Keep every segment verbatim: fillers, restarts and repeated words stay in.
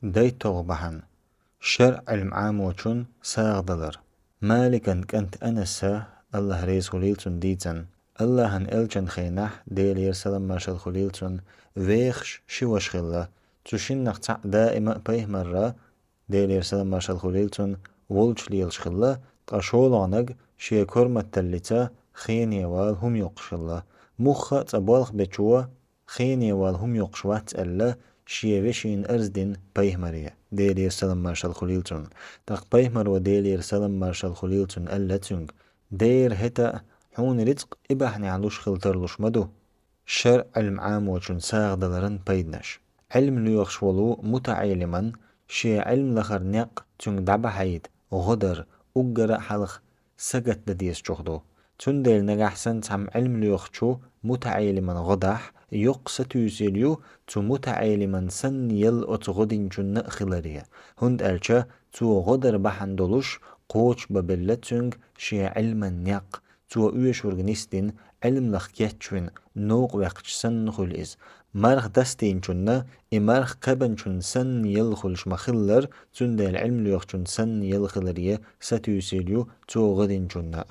ДайтогӀа бахьан. ШарӀ Ӏилма Ӏамочун сагӀа далар. Маликан кӀант Анаса, АллахӀ реза хуьлийла цунна, дийцина: АллахӀан элчан хенахь, Делера салам-маршалла хуьлийла цунна, вехаш ши ваша хилла. Цу шиннах цхьаъ даима а пайхамарра, Делера салам-маршалла хуьлийла цунна, волчу лелаш хилла, ткъа шолгӀаниг шен корматаллица хене вала хӀума йоккхуш хилла. Мухха а цкъа болх бечо хене вала хӀума йоккхуш вац аьлла, шен вешина арз дина пайхамаре, Делера салам-маршалла хуьлийла цунна. ТӀаккха пайхамаро, Делера салам-маршалла хуьлийла цунна, аьлла цуьнга: «Дера хӀета а, хьуна рицкъ и бахьанехь луш хила тарлуш ма ду». ШарӀ Ӏилма Ӏамочун сагӀа даларан пайданаш. Ӏилма лоьхуш волу мутаӀелиман шен Ӏилма лахар некъ цуьнга дӀабахьийта гӀо дар уггара а хьалха сагатдан дезачух ду. Цундела нагахь санна цхьамма Ӏилма лоьхучу мутаӀелиман гӀо дахь, йоккха сатуьйсийла ю цу мутаӀелиман санна елла оцу гӀо динчунна а хиларе, хӀунда аьлча цо гӀо дар бахьана долуш кхочушбан белла цуьнга шен Ӏилман некъ, цо оьшург нисдина, Ӏилманах кечвина, новкъа ваьккхича санна хуьлу иза. Марха дастийначунна и марха кхаьбначун санна елла хуьлуш ма-хиллара, цундела Ӏилма лоьхучун санна елла хиларе сатуьйсийла ю цо гӀо динчунна а.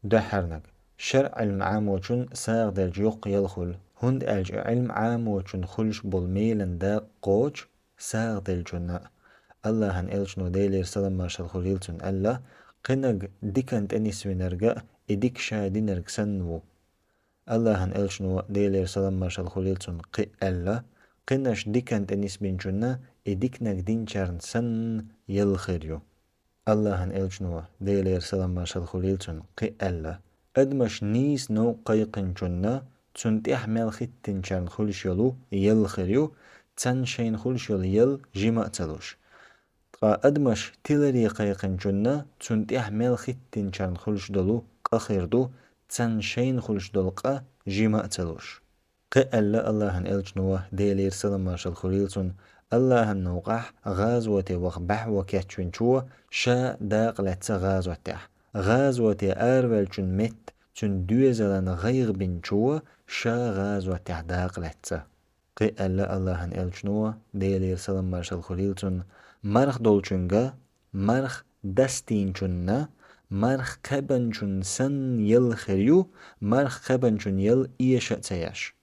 Дуьххьарниг. ШарӀ Ӏилма Ӏамочун сагӀа делча йоккха ял хуьлу, хӀунда аьлча и Ӏилма Ӏамочун хуьлуш болу мелан дакъа кхочу сагӀа делчунна а. АллахӀан элчано, Делера салам-маршалла хуьлийла цунна, аьлла: «Кхиниг дикан тӀе нисвинарг а и дика ша динарг санна ву». АллахӀан элчано, Делера салам-маршалла хуьлийла цунна, кхин а аьлла: «Кхинаш дикан тӀе нисбинчунна и диканиг динчарна санна елла хир ю». АллахӀан элчано, Делера салам-маршалла хуьлийла цунна, кхин а аьлла: «Адамаш нийса новкъа кхайкхинчунна, цунна тӀехь мел хӀиттинчарна хуьлуш йолу елла хир ю, царна шайна хуьлуш йолу елла жима а ца луш. Ткъа адамаш тиларе кхайкхинчунна, цунна тӀехь мел хӀиттинчарна хуьлуш долу къа хир ду, царна шайна хуьлуш долу къа жима а ца луш». Кхин а аьлла АллахӀан элчано, Делера салам-маршалла хуьлийла цунна: «АллахӀан новкъахь гӀазоте ваха баьхьо кечвинчо ша дакъа лаьцна гӀазотехь. ГӀазоте араваьллачун метта цуьнан доьзалан гӀайгӀа бинчо ша гӀазотехь дакъа лаьцна». Кхин а аьлла АллахӀан элчано, Делера салам-маршалла хуьлийла цунна: «Марха долчуьнга марха дастийначунна марха кхаьбначун санна елла хир ю, марха кхаьбначун елла эша а ца еш».